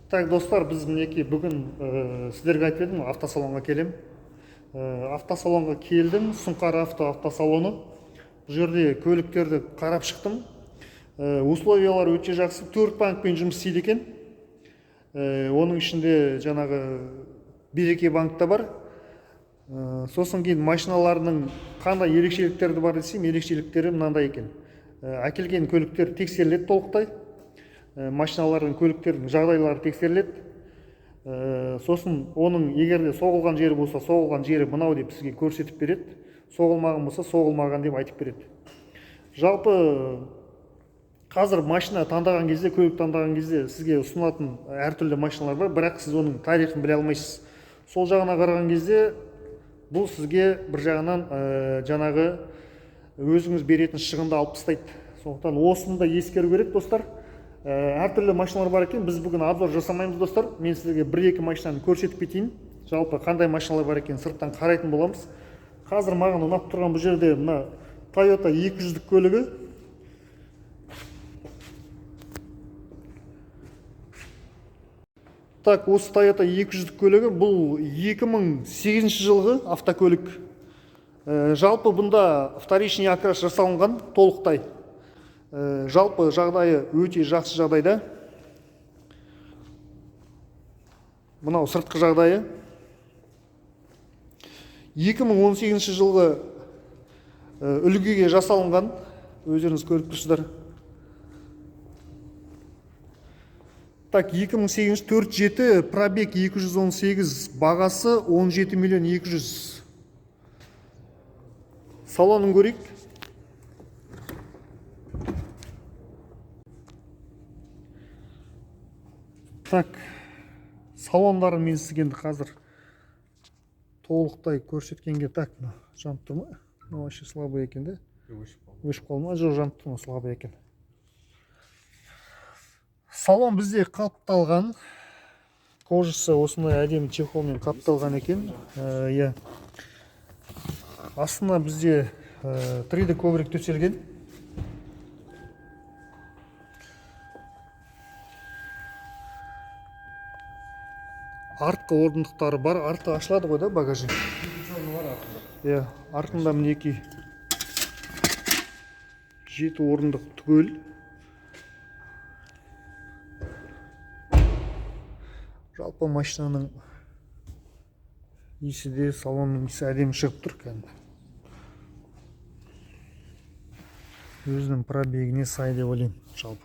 Так, достар, біз мінекей бүгін сіздерге айтып едім, автосалонға келем. Автосалонға келдім, Сұңқар Авто автосалоны. Бұл жерде көліктерді қарап шықтым. Условиялары өте жақсы, 4 банкпен жұмыс істейді екен. Оның ішінде жаңағы Береке банк та бар. Сосын кейін машиналарының қандай ерекшеліктері бар десем, ерекшеліктері мынандай екен. Әкелген көліктер тексеріледі толықтай. Машиналардың, көліктердің жағдайлары тексеріледі. Сосын оның егер де соғылған жері болса, соғылған жері мынау деп сізге көрсетіп береді. Соғылмаған болса, соғылмаған деп айтып береді. Жалпы қазір машина таңдаған кезде, көлік таңдаған кезде сізге ұсынылатын әртүрлі машиналар бар, бірақ сіз оның тарихын біле алмайсыз. Сол жағына қараған кезде бұл сізге бір жағынан жаңағы өзіңіз беретін шығынды алып тастайды. Сондықтан осыны да ескеру керек, достар. Әртүрлі машиналар бар екен. Біз бүгін обзор жасамаймыз, достар. Мен сіздерге бір-екі машинаны көрсетіп кетейін. Жалпы қандай машиналар бар екенін сырттан қарайтын боламыз. Қазір маған ұнап тұрған бұл жерде мына Toyota екі жүздік көлігі. Так, осы Toyota екі жүздік көлігі бұл 2008 жылғы автокөлік. Жалпы бұнда вторичный окрас жасалынған толықтай. Жалпы жағдайы өте жақсы жағдайда. Мынау сыртқы жағдайы. 2018 жылғы үлгіге жасалынған, өздеріңіз көріп тұрсыздар. Так, екі мың сегізінші, төрт жеті, пробег екі жүз он сегіз, бағасы он жеті миллион екі жүз. Салонын көрейік. Так, салондарын мен сізге енді қазір толықтай көрсеткенге, так, мына жанып тұр ма? Мынау вообще слабый екен де. Өшіп қалды. Өшіп қалды ма? Жоқ, жанып тұр ма? Слабый екен. Салон бізде қапталған. Кожасы осындай әдемі чехолмен қапталған екен. Иә. Астына бізде 3D коврик төселген. Артқы орындықтары бар. Арты ашылады ғой да, багажник? Иә, артында мінекей 7 орындық түгел. Жалпы машинаның иісі де, салонның иісі әдемі шығып тұр кәдімгі. Өзінің пробегіне сай деп ойлаймын жалпы.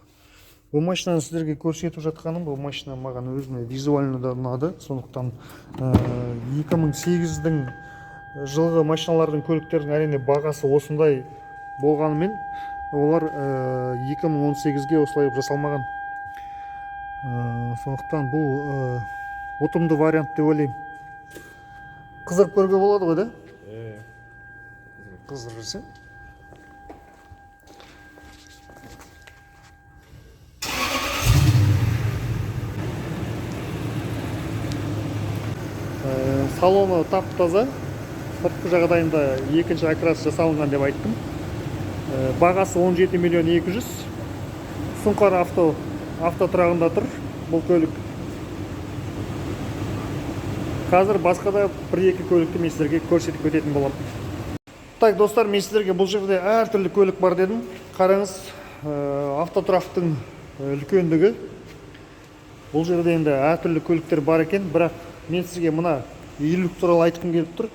Бұл машинаны сіздерге көрсетіп жатқаным, бұл машина маған өзіме визуально да ұнады. Сондықтан екі мың сегіздің жылғы машиналардың, көліктердің әрине бағасы осындай болғанымен, олар екі мың он сегізге осылай жасалмаған. Сондықтан бұл ұтымды вариант деп ойлаймын. Қыздырып көруге болады ғой, да? Е. Қыздырып жүрсең. Салоны тап-таза, сыртқы жағдайында екінші окрас жасалынған деп айттым. Бағасы он жеті миллион екі жүз. Сұңқар автотұрағында тұр бұл көлік. Қазір басқа да бір-екі көлікті мен сіздерге көрсетіп өтетін боламын. Так, достар, мен сіздерге бұл жерде әртүрлі көлік бар дедім. Қараңыз, автотұрақтың үлкендігі. Бұл жерде енді әртүрлі көліктер бар екен, бірақ мен сізге мына елулік туралы айтқым келіп тұр.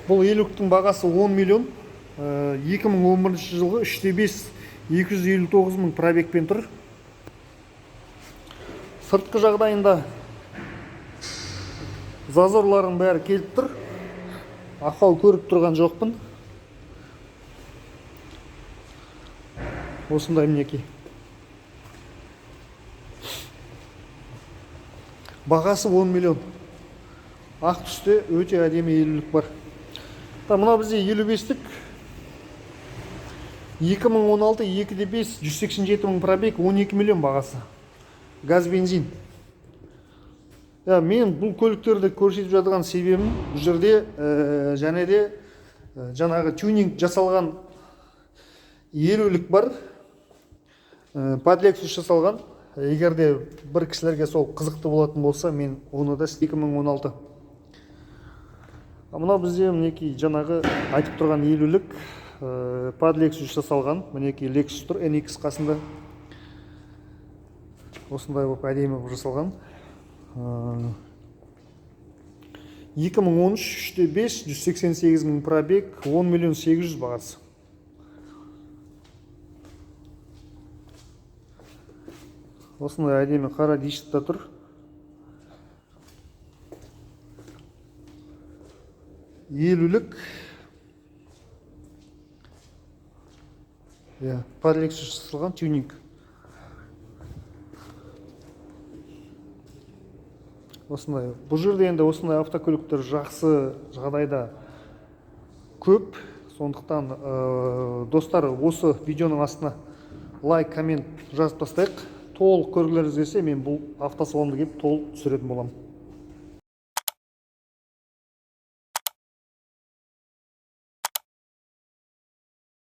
Бұл елуліктің бағасы он миллион. Екі мың он бірінші жылғы үш те бес, екі жүз елу тоғыз мың пробегпен тұр. Сыртқы жағдайында зазорлардың бәрі келіп тұр. Ақау көріп тұрған жоқпын. Осындай мінекей. Бағасы он миллион. Ақ түсте өте әдемі елулік бар. Та, мынау бізде елу бестік. Екі мың он алты, екі де бес, жүз сексен жеті мың пробег, он екі миллион бағасы. Газ, бензин. Мен бұл көліктерді көрсетіп жатқан себебім бұл жерде және де жаңағы тюнинг жасалған елулік бар. Под Lexus жасалған. Егер де бір кісілерге сол қызықты болатын болса, мен оны да 2016. Мынау бізде мінекей жаңағы айтып тұрған елулік, под Lexus жасалған. Мінекей Lexus тұр, NX қасында. Осындай болып әдемі болып жасалған. 2013, 3,5, 188 мың пробег, 10 миллион 800 бағасы. Осындай әдемі қара дишта тұр. Елулік. Иә, под Lexus жасалған тюнинг. Осындай. Бұл жерде енді осындай автокөліктер жақсы жағдайда көп. Сондықтан, достар, осы видеоның астына лайк, коммент жазып тастайық. Толық көргілеріңіз келсе, мен бұл автосалонды келіп толық түсіретін боламын.